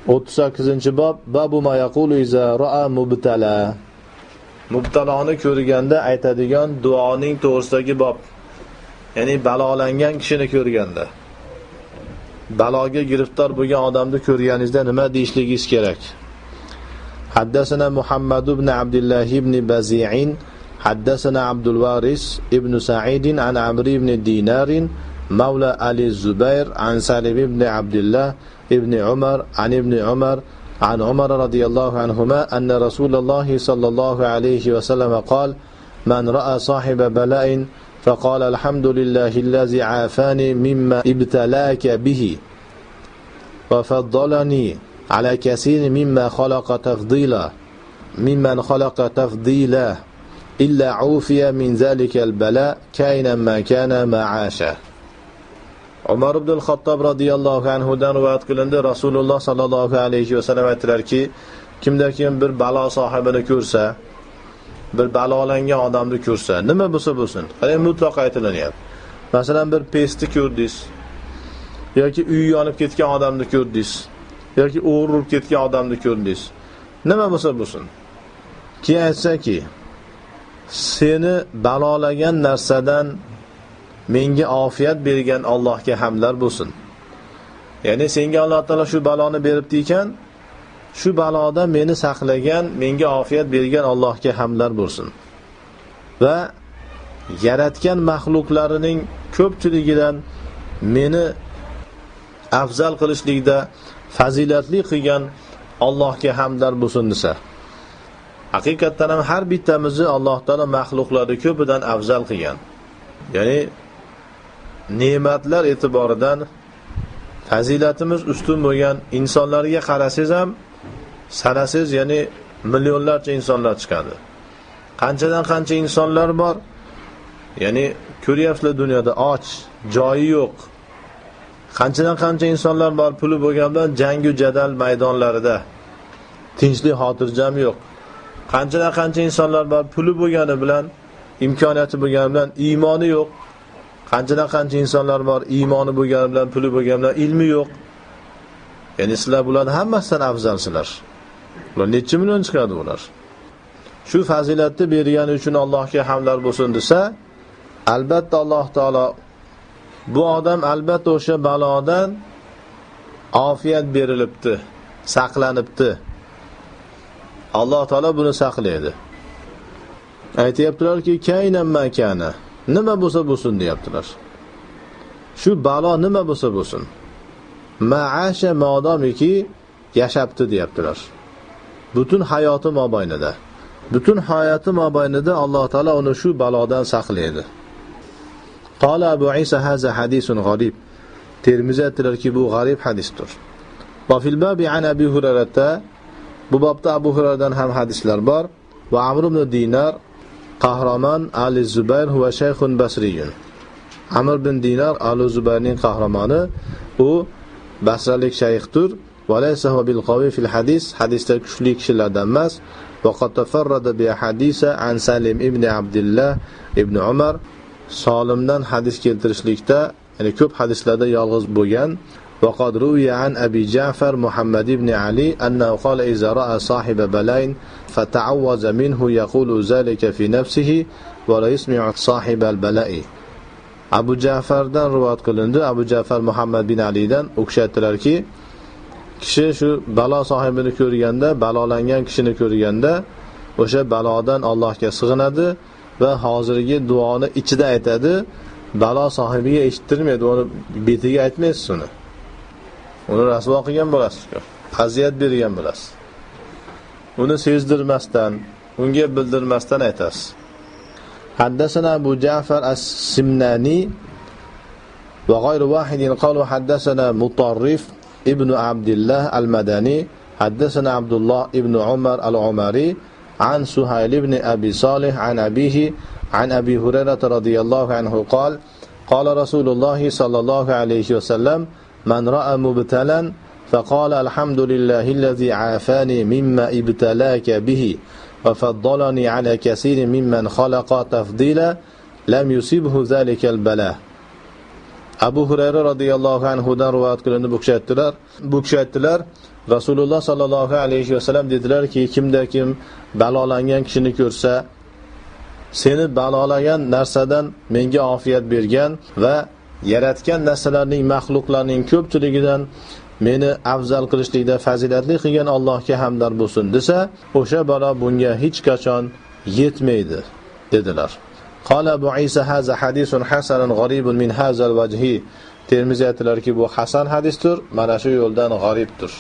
38-bob babu ma yaqulu iza ra'a mubtala. Mubtaloni ko'rganda aytadigan duoning to'g'risidagi bob. Ya'ni balolangan kishini ko'rganda, baloga giriftor bo'lgan odamni ko'rganingizda nima deyishligingiz kerak? Haddasana Muhammad ibn Abdullah ibn Bazi'in haddasana Abdul Varis ibn Sa'id an Amr ibn Dinar mawla Ali Zubayr an Salim ibn Abdullah ibn Umar an ibn Umar عن عمر رضي الله عنهما أن رسول الله صلى الله عليه وسلم قال: من رأى صاحب بلاء فقال الحمد لله الذي عافاني مما ابتلاك به وفضلني على كثير مما خلق تفضيلا ممن خلق تفضيلا إلا عوفي من ذلك البلاء كائنا ما كان معاشا. Umar ibn al-Xattob radhiyallohu anhu dan rivoyat qilindi. Rasululloh sallallohu alayhi va sallam aytdilarki, kimda kim bir balo sohibini ko'rsa, bir balolangan odamni ko'rsa, nima bo'lsa bo'lsin, qarang, mutlaq aytilyapti. Masalan, bir pestni ko'rdingiz yoki uyi yonib ketgan odamni ko'rdingiz yoki o'g'ri urib ketgan odamni ko'rdingiz, nima bo'lsa bo'lsin, keyin aytsaki, seni balolagan narsadan menga ofiyat bergan Allohga hamdlar bo'lsin. Ya'ni senga Alloh taolo shu baloni beribdi ekan, shu balodan meni saqlagan, menga ofiyat bergan Allohga hamdlar bo'lsin. Va yaratgan maxluqlarining ko'pchiligidan meni afzal qilishlikda fazilatli qilgan Allohga hamdlar bo'lsin desa, haqiqatan ham har bittamizni Alloh taolo maxluqlarning ko'pidan afzal qilgan. Ya'ni ne'matlar e'tiboridan fazilatimiz ustun bo'lgan insonlarga qarasangiz ham sanasangiz, ya'ni millionlarcha insonlar chiqadi. Qanchadan qancha insonlar bor, ya'ni ko'ryapsizlar dunyoda och, joyi yo'q. Qanchadan qancha insonlar bor puli bo'lgan bilan jangu jadal maydonlarida tinchlik, xotirjam yo'q. Qanchadan qancha insonlar bor puli bo'lgani bilan, imkoniyati bo'lgani bilan iymoni yo'q. Qanchadan qancha insonlar bor iymoni bo'lgani bilan, puli bo'lgani bilan ilmi yo'q. Ya'ni sizlar bularning hammasidan afzalsizlar. Ular necha million chiqadi ular. Shu fazilatni bergani uchun Allohga hamdlar bo'lsin desa, albatta Alloh taolo bu odam albatta o'sha balodan ofiyat berilibdi, saqlanibdi. Alloh taolo buni saqlaydi. Aytayaptilarki, kaynan makana, nima bo'lsa bo'lsin deyaptilar. Shu balo nima bo'lsa bo'lsin. Ma'asha modomiki yashabdi deyaptilar. Butun hayoti mobaynida. Butun hayoti mobaynida Alloh taolo uni shu balodan saqlaydi. Qala Abu Isa haza hadisun g'arib. Termiziy aytdilarki, bu g'arib hadisdir. Va fil babi an Abi Hurayrata, bu bobda Abu Hurayradan ham hadislar bor. Va Amr ibn Dinar qahramon Ali Zubayr va shayxun Basriyun. Amr ibn Dinar Ali Zubayrning qahramoni, u basralik shayxdir. Va laysa huwa bil qawi fil hadis, hadisda kuchli kishilardan emas. Va qad tafarrada bi hadisa an Salim ibn Abdullah ibn Umar. Solimdan hadis keltirishlikda, ya'ni ko'p hadislarda yolg'iz bo'lgan. Va qad ruwiya an Abi Ja'far Muhammad ibn Ali annahu qala iza ra'a sahiba balayn fata'awwaza minhu yaqulu zalika fi nafsihi wa la yusmi'u sahiba al-bala'i. Abu Ja'fardan rivoyat qilindi. Abu Ja'far Muhammad bin Alidan u kishi aytdilarki, kishi shu balo sohibini ko'rganda, balolangan kishini ko'rganda o'sha balodan Allohga sig'inadi va hozirgi duoni ichida aytadi, balo sohibiga eshittirmaydi, uni betiga aytmaysiz uni. Uni rasvo qilgan bo'lasiz, aziyat bergan bo'lasiz. Uni sezdirmasdan, unga bildirmasdan aytasiz. Haddasana Abu Ja'far as-Simnani va g'ayru wahidin qalu haddasana Mutarrif ibn Abdullah al-Madani haddasana Abdullah ibn Umar al-Umari عن سهيل بن أبي صالح عن أبيه عن أبي هريرة رضي الله عنه قال قال رسول الله صلى الله عليه وسلم من رأى مبتلا فقال الحمد لله الذي عافاني مما ابتلاك به وفضلني على كثير ممن خلق تفضيلا لم يصبه ذلك البلاء. Abu Hurayra radhiyallohu anhu dan rivoyat qilindi. Bu kishi aytdilar, Rasululloh sallallohu alayhi vasallam dedilarki, kimda kim balolangan kishini ko'rsa, seni balolagan narsadan menga ofiyat bergan va yaratgan narsalarning, maxluqlarning ko'pchiligidan meni afzal qilishlikda fazilatli qilgan Allohga hamdlar bo'lsin desa, o'sha balo bunga hech qachon yetmaydi dedilar. Qala Abu Isa haza hadisun hasanun g'aribun min hazal vajhi. Termiziy aytdilarki, bu hasan hadisdir, mana shu yo'ldan g'aribdir.